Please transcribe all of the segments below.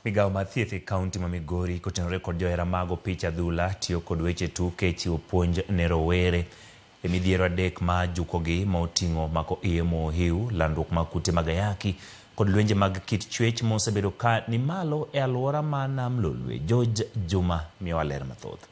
Migawo mar thieth e kaunti ma Migori kotenore kod johera mag opich adhula tiyo kod weche tuke e chiwo puonj ne rowere e midhiero adek ma jukogi ma oting'o mako iye mohiu, landruok mag kute mag ayaki kod lwenje mag kit chwech ma osebedo ka ni malo e alwora ma Nam Lolwe. George Juma miyowa ler mathoth.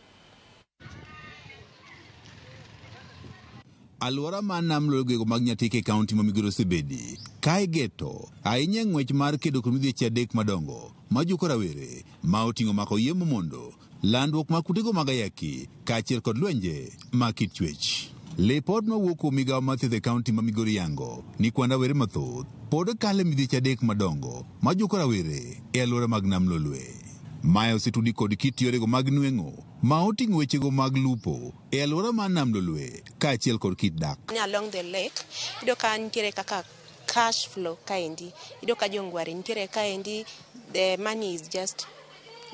Alwora mar Nam Lolwe gwego mag Nyatike e kaunti ma Migori osebedi ka igeto ahinya e ng'wech mar kedo kod midhieche adek madongo majuko rawere ma oting'o mako yie momondo, landruok mag kutego mag ayaki kaachiel kod lwenje mag kit chwech. Lipot mawuok kuom migawo mar thieth e kaunti ma Migori yango ni kwan rawere mathoth pod kalo e midhieche adek madongo majuko rawere e alwora mag Nam Lolwe. Mae osetudi kod kit yorego mag nweng'o ma oting'o wechego mag lupo e alwora mar Nam Lolwe kaachiel kod kit dak. Along the lake, iyudo ka nitiere kaka cash flow kaendi. Iyudo ka jongware nitiere kaendi, the money is just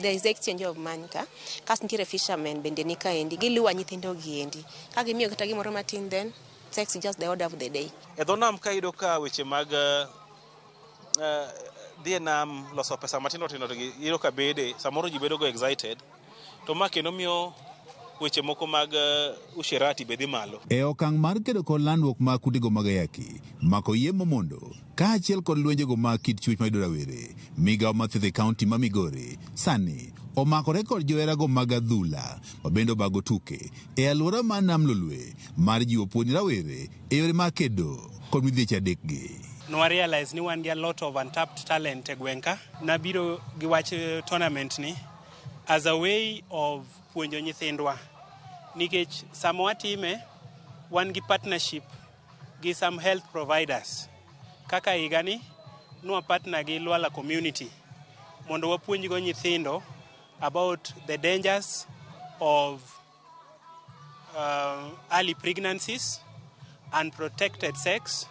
there is exchange of money ka. Kasto nitiere fishermen bende ni kaendi, giluwo nyithindo gi endi. Ka gimiyo kata gimoro matin then sex is just the order of the day. E dho nam ka iyudo ka weche mag dhi e nam loso pesa matindo tindo to iyudo ka bede samoro ji bedo go excited to ma kendo miyo weche moko mag usherati be dhi malo. E okang' mar kedo kod landruok mag kutego mag ayaki, mako yie momondo kaachiel kod lwenjego mag kit chwech mayudo rawere, migawo mar thieth e kaunti ma Migori sani omakore kod joherago mag adhula ma bende obago tuke e alwora mar Nam Lolwe mar jiwo puonj rawere e yore mag kedo kod midhieche adekgi. Nwa realize ni wan gi a lot of untapped talent e gweng' ka. Nabiro gi wach tournament ni as a way of puonjo nyithindwa nikech sama watime wan gi partnership gi some health providers kaka higani nwa partner gi Lwala community mondo wapuonjgo nyithindo about the dangers of early pregnancies, unprotected sex,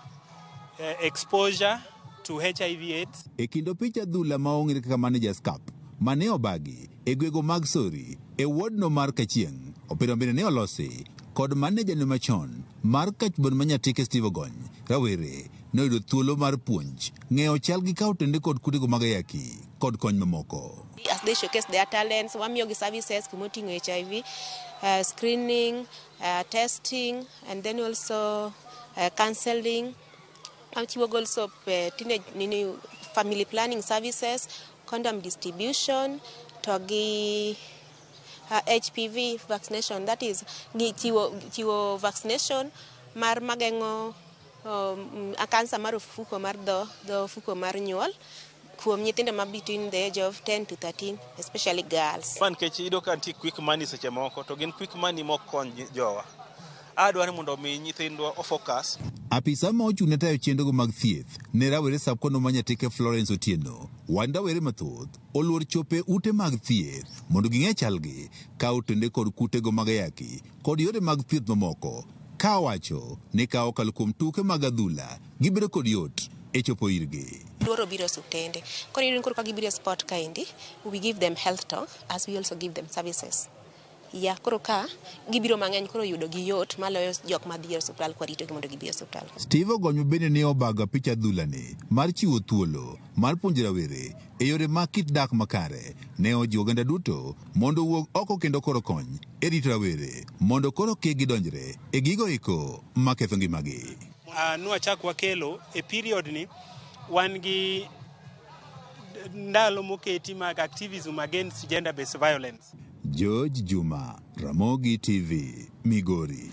exposure to HIV AIDS. E kind opich adhula ma ong'ere kaka Managers Cup mane obagi e gwego mag Sori e wodno mar Kachieng', opira bende ne olosi kod maneja ne machon mar Kachbon ma Nyatike Steve Ogony. Rawere ne oyudo thuolo mar puonj ng'eyo chal gi kawo tende kod kutego mag ayaki kod kony mamoko. As they showcase their talents, wamiyogi services kumoting'o HIV, screening, testing, and then also counseling. Wachiwo also teenage nini, family planning services, condom distribution, to gi HPV vaccination, that is chiwo vaccination mar mageng'o kansa mar ofuko mar dho ofuko mar nyuol kuom nyithindo ma between the age of 10 to 13, especially girls. Ma nikech iyudo ka nitie quick money seche moko to gin quick money mok kony jowa. Adwaro ni mondo mi nyithindwa o focus. Apisa ma ochung' ne tayo chenrogo mag thieth ne rawere sub-kono ma Nyatike Florence Otieno wan rawere mathoth oluor chopo e ute mag thieth mondo ging'e chalgi ka otende kod kutego mag ayaki kod yore mag thieth mamoko ka owacho ni ka okalo kuom tuke mag adhula gibedo kod yot e chopo irgi. Luoro biro e osiptende. Koro iyudo ni koro ka gibiro e sport kaendi, we give them health talk as we also give them services. Ya, koro ka gibiro mang'eny koro yudo gi yot maloyo jok madhi e osiptal kwa ritogi mondo gibi e osiptal. Steve Ogony bende ne obago apich adhulani mar chiwo thuolo mar puonjo rawere e yore mag kit dak makare. Ne ojiwo oganda duto mondo owuog oko kendo koro kony e rito rawere mondo koro kik gidonjre e gigo eko maketho ngimagi. Nwachak wakelo e period ni wan gi ndalo moketi mag activism against gender based violence. George Juma, Ramogi TV, Migori.